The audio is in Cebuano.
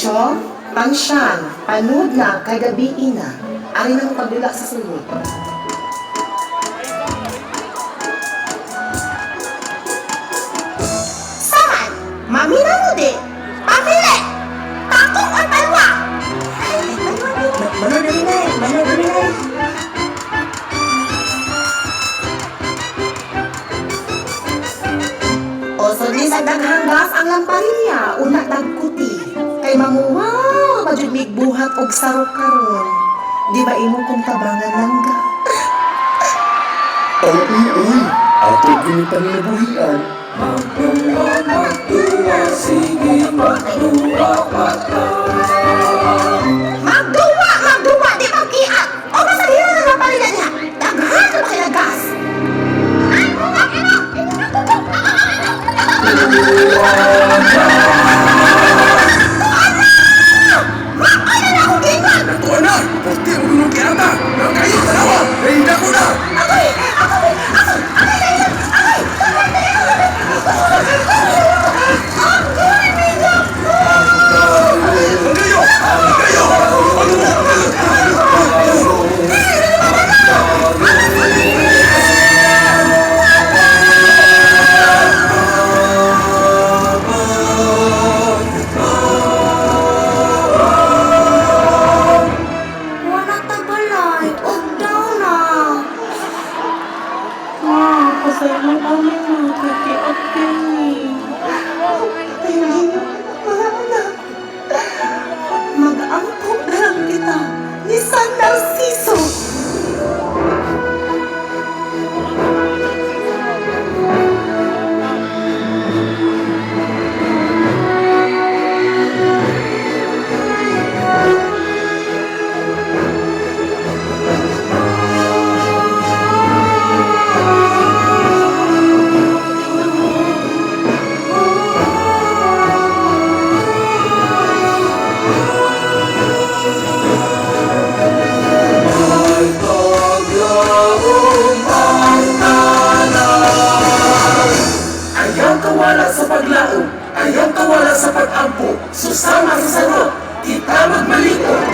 Encho, Pangsyan, panud na kay gabi ina. Ari nang pagdula sa sulod. Saman, mamina mo di. Pamili! Takong o palwa? Ay, palwa di. Manood diri nay, manood diri nay. O sudli sa daghang gas ang lamparilya, una tagkuti. Kay mamuwaw, majud buhat og sarok karon. Di ba imo kong tabangan langga? Ay, uy, uy! Ato gini panginabuhian. Magduwa, magduwa, sige, magduwa pa ta. Magduwa, magduwa, di magkiat! O basta dira na lamparilya niya. Daghan na ba kaya gas? Ay, Ay, na akong gingon! Natuwa na! Porte ang gunong kiata! Nga kayo, tanawa! Nahida ko na! Agoy! Agoy! Agoy! Agoy! Agoy! Agoy! Agoy! Ang kayo! Ang kayo! Wala ta balay. Og down na. Ma, pasayang kami ma. Kikiat kami. Tayo mga anak. Mag-ampo na lang kita ni San Narciso. May paglaom ang tanan. Ayaw kawala sa paglaom! Ayaw kawala sa pag-ampo! Susama sa sarok! Kita magmalikot!